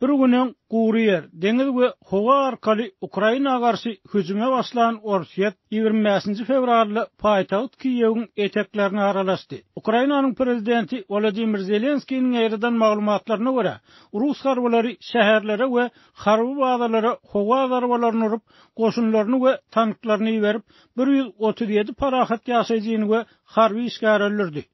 Bir gün öň gury ýer, deňiz we howa arkaly Ukraina garşy hüjüme başlan Orsýet ýigrimi bäşinji fewralda paýtagt Kiýewiň eteklerine aralaşdy. Ukrainanyň prezidenti Wolodymyr Zelenskiniň ýaýradan maglumatlaryna görä, rus harbylary şäherlere we harby bazalara howa zarbalaryny urup, goşunlaryny we tanklaryny iberip, 137 parahat ýaşaýjyny we harby işgäri öldürdi.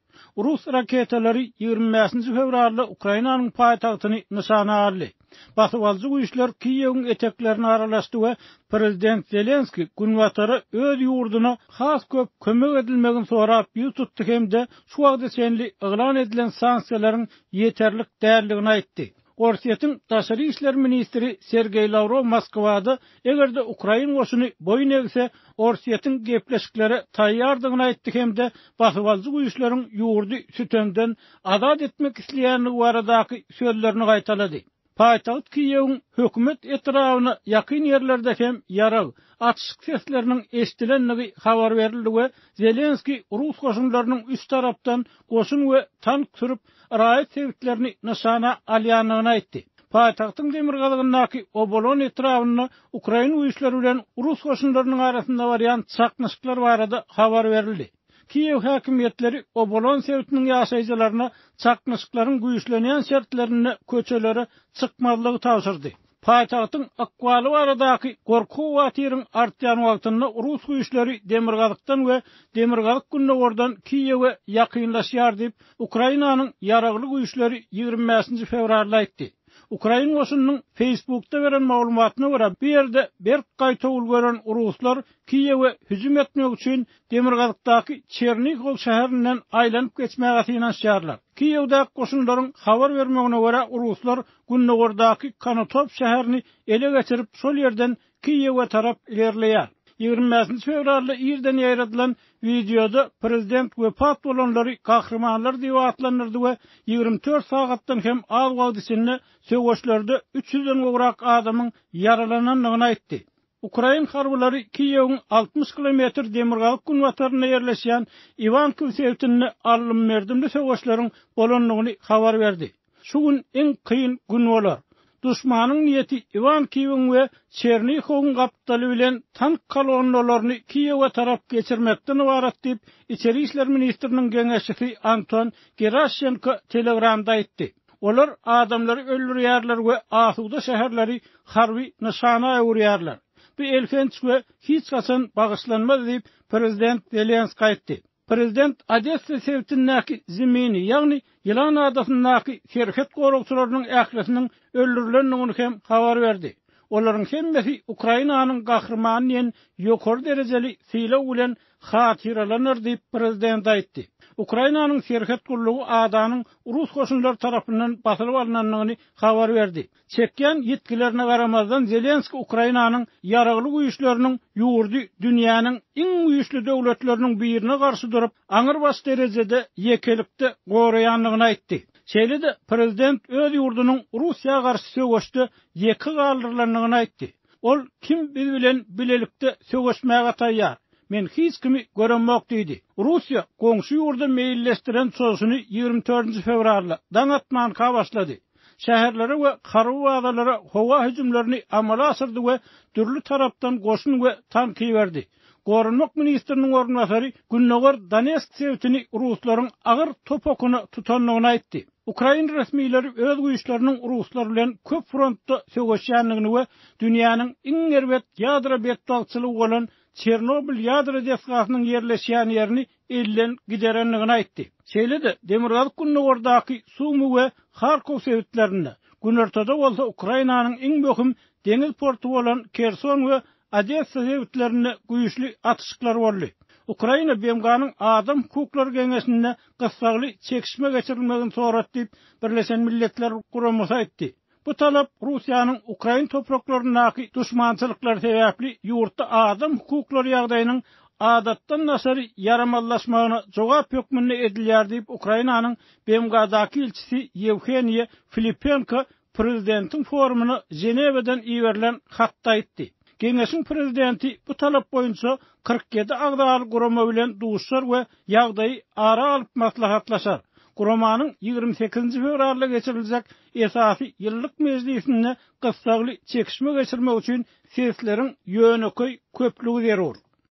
Rus raketalary ýigrimi bäşinji fewralda Ukrainanyň paýtagtyny nyşana aldy. Basybalyjy güýçler Kiýewiň eteklerine aralaşdy we prezident Zelenskiý Günbatara öz ýurduna has köp kömek edilmegini sorap ýüz tutdy hem-de şu wagta çenli yglan edilen sanksiýalaryň ýeterlik däldigini aýtdy. Orsýetiň daşary işler ministri Sergeý Lawrow Moskwada, eger-de ukrain goşuny boýun egse, Orsýetiň gepleşiklere taýýardygyny aýtdy hem-de basybalyjy güýçleriň ýurdy sütemden azat etmek isleýändigi baradaky sözlerini gaýtalady. Paýtagt Kiýewiň hökümet etrabyna ýakyn ýerlerde hem ýarag, atyşyk sesleriniň eşidilendigi habar berildi we Zelenskiý rus goşunlarynyň üç tarapdan goşun we tank sürüp, raýat sebitlerini nyşana alýandygyny aýtdy. Paýtagtyň demirgazygyndaky Obolon etrabynda ukrain güýçleri bilen rus goşunlarynyň arasynda barýan çaknyşyklar barada habar berildi. Kiýew häkimiýetleri Obolon sebitiniň ýaşaýjylaryna çaknyşyklaryň güýçlenýän şertlerinde köçelere çykmazlygy tabşyrdy. Paýtagtyň ykbaly baradaky gorky-howatyryň artýan wagtynda rus güýçleri demirgazykdan we demirgazyk-gündogardan Kiýewe ýakynlaşýar diýip, Ukrainanyň Ýaragly güýçleri ýigrimi bäşinji fewralda aýtdy. Ukrain goşunynyň Facebookda beren maglumatyna görä, bu ýerde berk gaýtawul gören ruslar Kiýewe hüjüm etmek üçin demirgazykdaky Çernihow şäherinden aýlanyp geçmäge synanyşýarlar. Kiýewdäki goşunlaryň habar bermegine görä, ruslar gündogardaky Konotop şäherini ele geçirip, şol ýerden Kiýewe tarap ilerleýär. Ýigrimi bäşinji fewralda irden ýaýradylan wideoda prezident wepat bolanlary gahrymanlar diýip atlandyrdy we 24 sagatdan hem az wagt içinde söweşlerde üç ýüzden gowrak adamyň ýaralanandygyny aýtdy. Ukrain harbylary Kiýewiň 60 kilometr demirgazyk-günbatarynda ýerleşýän Iwankiw sebitinde aldym-berdimli söweşleriň bolandygyny habar berdi. Şu gün iň kyn gün bolar. Duşmanyň niýeti Iwankiwiň we Çernihowyň gapdaly bilen tank kolonnalaryny Kiýewe tarap geçirmekden ybarat diýip, içeri işler ministriniň geňeşçisi Anton Geraşçenko Telegramda aýtdy. Olar adamlary öldürýärler we asuda şäherleri harby nyşana öwürýärler. Bu elhenç we hiç haçan bagyşlanmaz diýip, prezident Zelenskiý aýtdy. Prezident Odessa sebitindäki Zimini, ýagny Ýylan adasyndaky serhet goragçylarynyň ählisiniň öldürilendigini hem habar berdi. Olaryň hemmesi Ukrainanyň gahrymany diýen ýokary derejeli sylag bilen hatyralanar diýip, prezident aýtdy. Ukrainanyň serhet gullugy adanyň rus goşunlary tarapyndan basylyp alnandygyny habar berdi. Çekýän ýitgilerine garamazdan Zelenskiý Ukrainanyň Ýaragly Güýçleriniň ýurdy dünýäniň iň güýçli döwletleriniň birine garşy durup, aňrybaş derejede ýekelikde goraýandygyny aýtdy. Şeýle-de prezident öz ýurdunyň Russiýa garşy söweşde ýeke galdyrylandygyny aýtdy. Ol kim biz bilen bilelikde söweşmäge taýýar? Men hiç kimi göremok diýdi. Russiýa goňşy ýurda meýilleşdiren çozuşyny ýigrimi dördünji fewralda, daň atmanka başlady. Şäherlere we harby bazalara howa hüjümlerini amala aşyrdy we dürli tarapdan goşun we tank iberdi. Goranmak ministriniň orunbasary gündogar Donetsk sebitini ruslaryň agyr top okuna tutandygyny aýtdy. Ukrain resmileri öz güýçleriniň ruslar bilen köp frontda söweşýändigini we dünýäniň iň erbet ýadro betbagtçylygy bolan Çernobyl ýadro desgasynyň ýerleşýän ýerini elden giderendigini aýtdy. Şeýle-de, demirgazyk-gündogardaky Sumy we Harkow sebitlerinde, günortada bolsa Ukrainanyň iň möhüm deňiz porty bolan Kerson we Odessa sebitlerinde güýçli atyşyklar boldy. Ukraina BMG-niň Adam hukuklary geňeşinde gyssagly çekişme geçirilmegini sorady diýip, Birleşen Milletler Guramasy aýtdy. Bu talap Russiýanyň ukrain topraklaryndaky duşmançylyklary sebäpli ýurtda adam hukuklary ýagdaýynyň adatdan daşary ýaramazlaşmagyna jogap hökmünde edilýär diýip, Ukrainanyň BMG-daky ilçisi Ýewheniýa Filipenko prezidentiň forumyna Ženewadan iberilen hatda aýtdy. Geňeşiň prezidenti bu talap boýunça 47 agzaly gurama bilen duşar we ýagdaýy ara alyp maslahatlaşar. Guramanyň 28-nji fewralda geçiriljek esasy ýyllyk mejlisinde gyssagly çekişme geçirmek üçin sesleriň ýönekeý köplügi zerur.